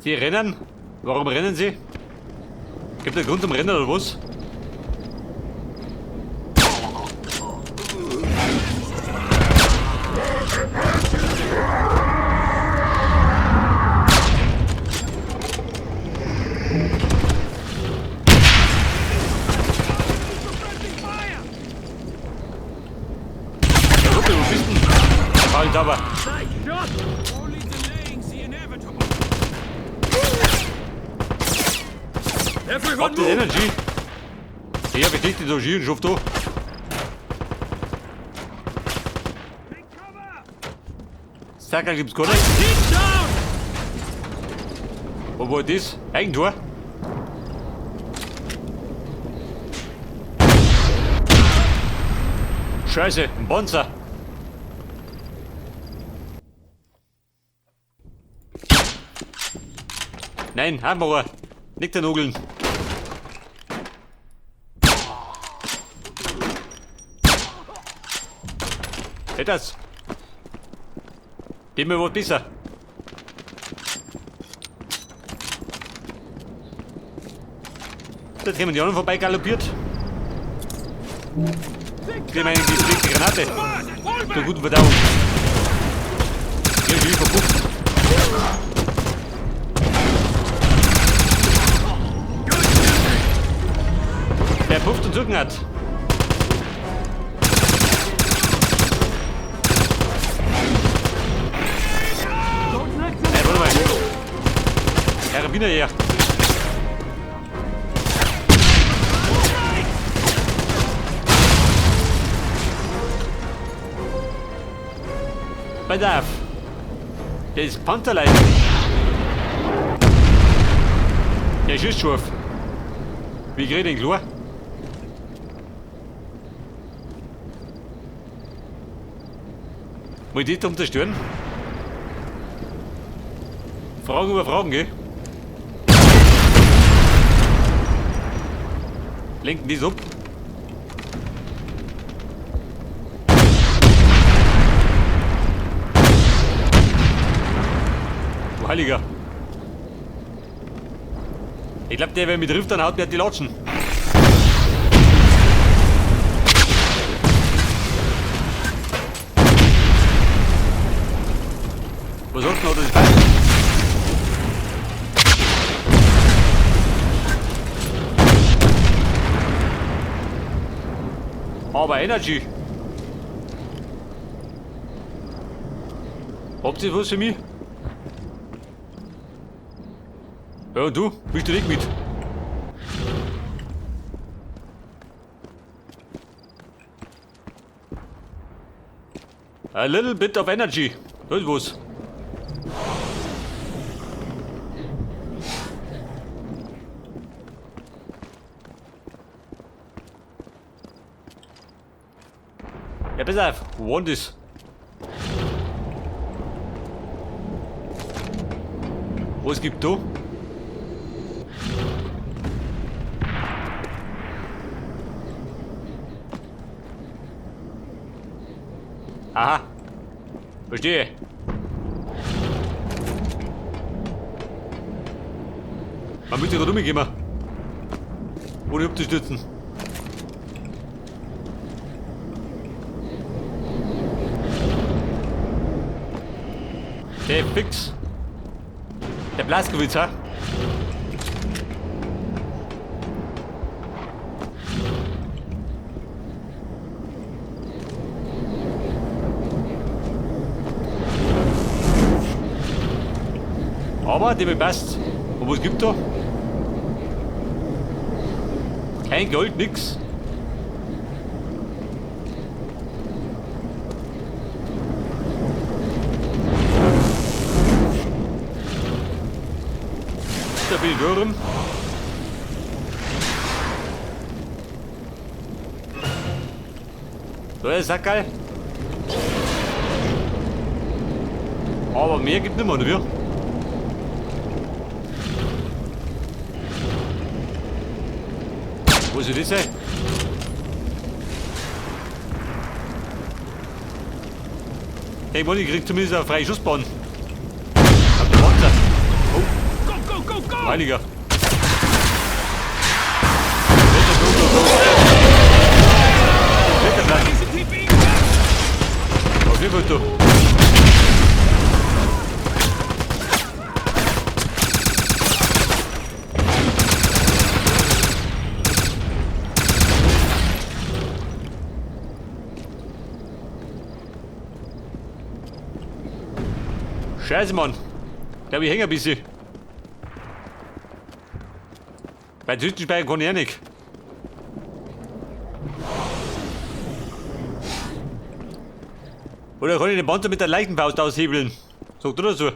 Die rennen? Warum rennen sie? Gibt es einen Grund zum Rennen oder was? Ja, Ruppe, wo bist denn? Faul aber. Only delaying the inevitable. Everyone Habt ihr move! Energy? Ich hab nicht die Ski und schaff da. Take cover! Sackerl gibt's gar nicht. Team down! Wo war das? Eigentor? Scheiße, ein Panzer. Nein, Hamburger. Nicht den Nugeln. Etwas. Gib mir was besser. Da kommen die anderen vorbei galoppiert. Kriegen wir eine gepflegte Granate. Zur guten Verdauung. Hier, schön verpufft. Der pufft und Rücken hat. Hey, warte mal. Karabiner her. Pass auf. Der ist Pantherlein. Der ist scharf. Wie krieg ich den klar? Muss ich die drum zerstören? Fragen über Fragen, gell? Lenken die ab. Du Heiliger. Ich glaub, der, wer mich trifft, dann haut mir die Latschen. Was sagt denn, hat das passt? Aber Energy. Habt ihr was für mich? Ja, und du? Bist du nicht mit? A little bit of energy. Das ist was. Ja, pass auf. Want is. Was gibt da? Aha. Verstehe. Man müsste gerade umgehen. Ohne abzustürzen. Der fix. Der Blaskowitz, ha? Aber dem passt. Und was gibt da? Kein Gold, nix. Da bin ich Würm. So, der Sackerl. Aber mehr gibt nicht mehr, oder wie? Wo soll das sein? Hey, Mann, ich krieg zumindest eine freie Schussbahn. Hab den Panzer. Oh. Heiliger. Go, go, go. Kletterplatz. Isn't he being kept? Auf jeden Fall du. Scheiße, Mann. Ich glaube, ich hänge ein bisschen. Bei Zwischenspeichern kann ich auch nicht. Oder kann ich den Panzer mit der leichten Faust aushebeln? Sagt oder so.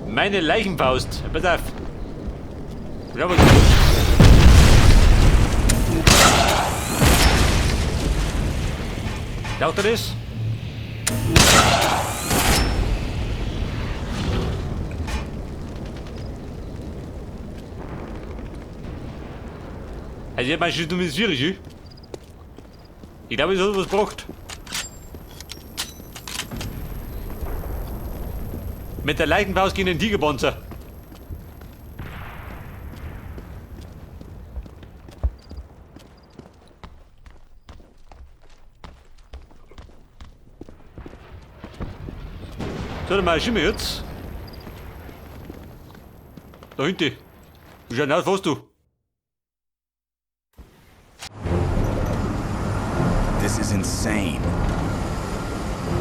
Meine Leichenfaust. Pass auf. Ja, was Taucht er das? Also ich hab mein Schild zumindest schwierig, Ich glaube, es hat was gebracht. Mit der leichten Faust gegen den Tigerpanzer. So, dann marschieren wir jetzt. Da hinten. Wie schaut denn aus, was du? This is insane.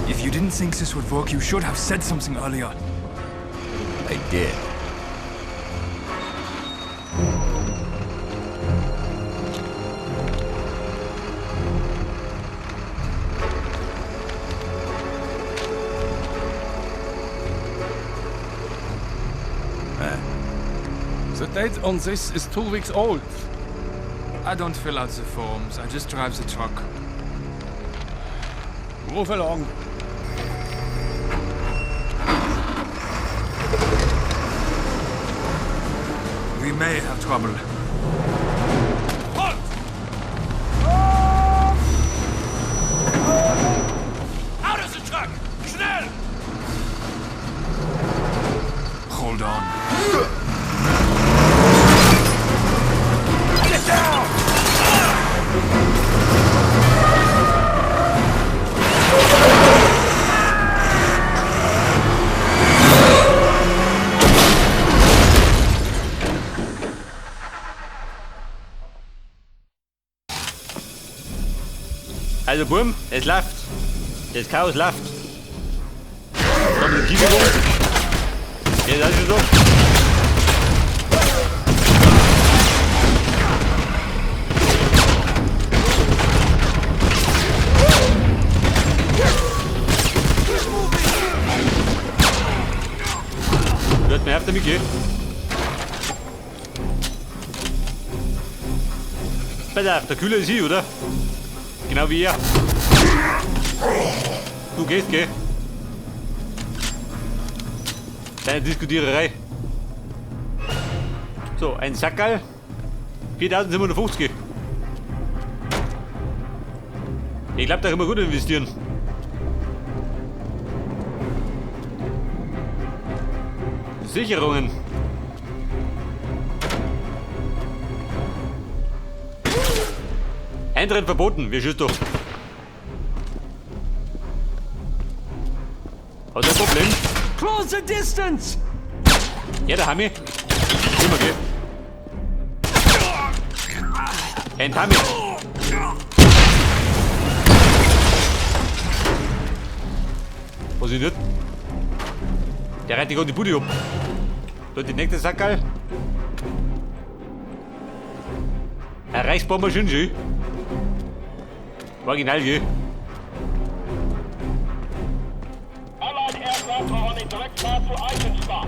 If you didn't think this would work, you should have said something earlier. I did. The date on this is 2 weeks old. I don't fill out the forms, I just drive the truck. Move along. We may have trouble. Halt! Out of the truck! Schnell! Hold on. Get down! Also Burm, es läuft. Das Chaos läuft. Komm, die Kiebe rum. Ja, das ist schon so. Du hast mir auf damit gehen. Pass auf, der Kühler ist hier, oder? Genau wie er. Du gehst, gell? Deine Diskutiererei. So, ein Sackerl. 4750. Ich glaube, da können wir gut investieren. Sicherungen. Eintritt verboten, wir schießt doch. Hat er ein Problem? Close the distance! Ja, der Hami. Immer, gell? Ein Hami. Was ist nicht? Der reiht dich gerade die Bude ab. Da die nächste Sackerl. Ein Reichsbomber schön, schön. Original, gell? Allied aircraft are on a direct path to Eisenstadt.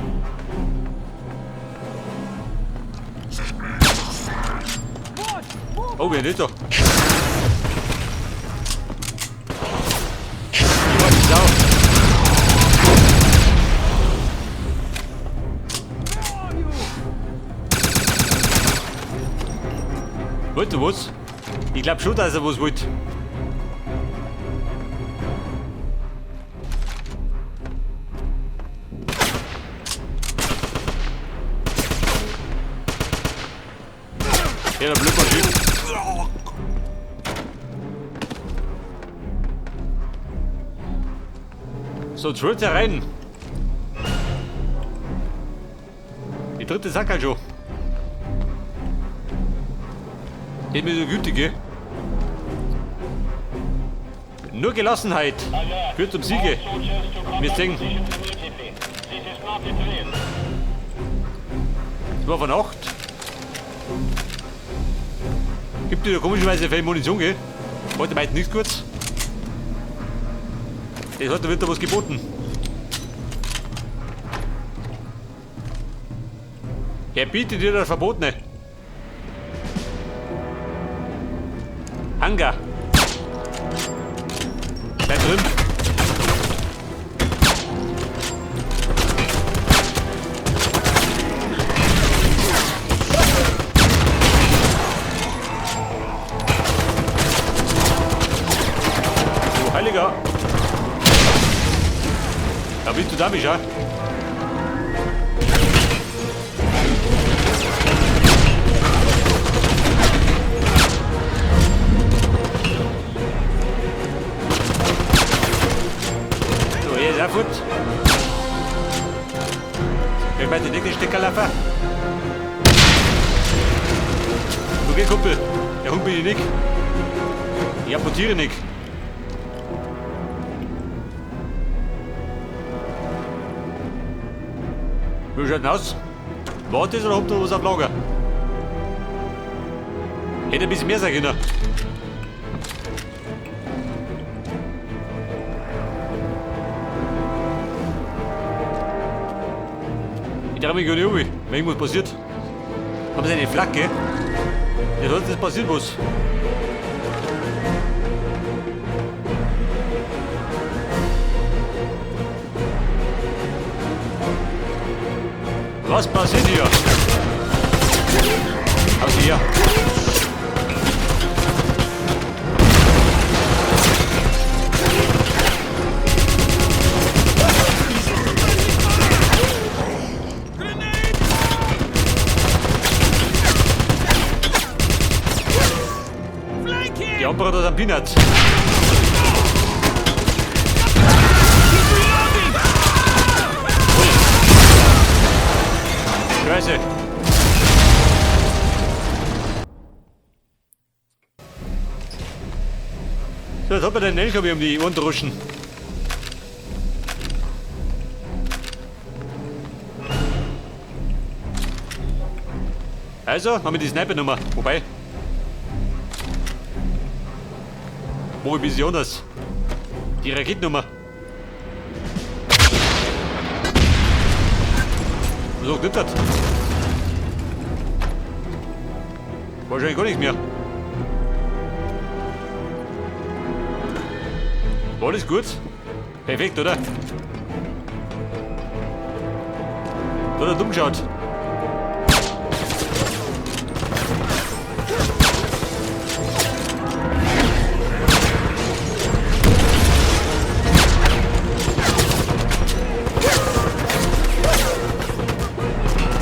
Oh, wer nicht da? Ich war die Sau. Wollt ihr was? Ich glaub schon, dass er was wollt. Ja, der Blödmaschine. So, jetzt herein. Die dritte Sack schon. Geht mir so gütige. Nur Gelassenheit führt zum Siege. Wir sehen. Es war von 8. Gibt dir da komischerweise viel Munition, gell? Heute meint nichts kurz. Das hat, da wird da was geboten. Er bietet dir das Verbotene. Hangar. Bleib drin. Du Heiliger. Da bist du da, Micha. So, hier ist auch gut. Ich meine, die nächste Steckerlaffer. Du geh, Kumpel. Der Hund bin ich nicht. Ich amputiere nicht. Wie schaut denn aus? War das oder habt ihr noch was auf Lager? Hätte ein bisschen mehr sein können. Ich trau mich gar nicht um, wenn irgendwas passiert. Haben sie eine Flagge? Ja, sonst ist passiert was. Was passiert hier? Aus hier. Die Ambra da sind Peanuts. Scheiße. So, jetzt hat man den LKW um die Ohren druschen. Also, haben wir die Sniper-Nummer. Wobei. Wo ich bisschen anders. Die Raketennummer. So knittert. Wahrscheinlich gar nichts mehr. War das gut? Perfekt, oder? Da hat er dumm geschaut.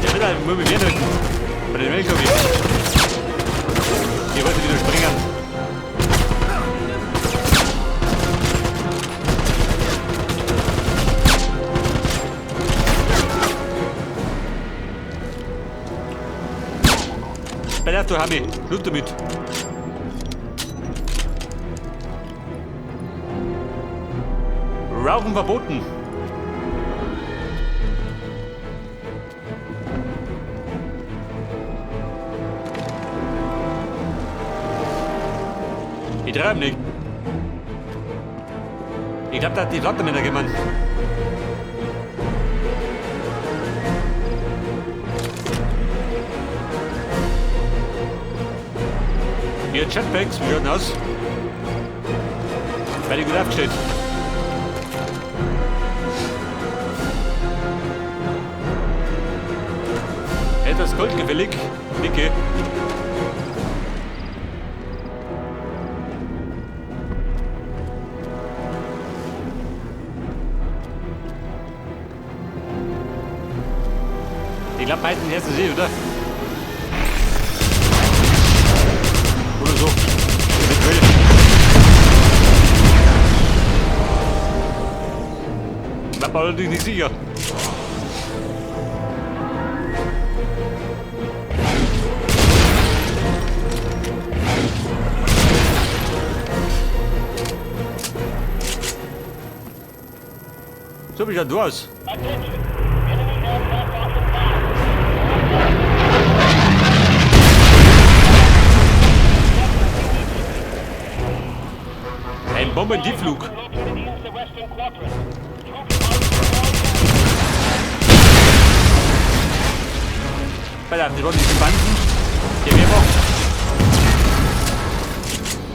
Der will halt nur mit mir drücken. Bei den LKW. Hier wollte wieder springen. Bei der du Hami, Schluss damit. Rauchen verboten. Ich treibe nicht. Ich glaube, da hat die Flattermänner gemeint. Hier Jetpacks, wie schaut denn aus? Werde gut aufgestellt. Etwas goldgefällig. Dicke. Ich glaube, meistens ersten See, oder? Bin mir allerdings nicht sicher. So, wie schaut du aus? Attention! Enemy aircraft are inbound. Ein Bombendiflug. Located in the western quadrant. Troops are deployed. Pass auf, das waren diese Banden. Die Wehrmacht.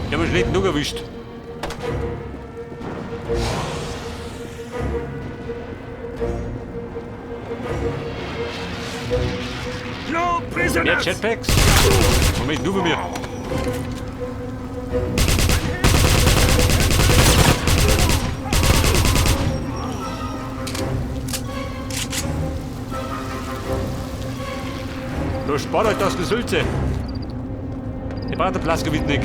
Die haben wir schlecht genug erwischt. No Mehr prisoners! Jetpacks? Moment, nur bei mir. Los, spart euch das Gesülze. Ich brauche den Blaskowitnik.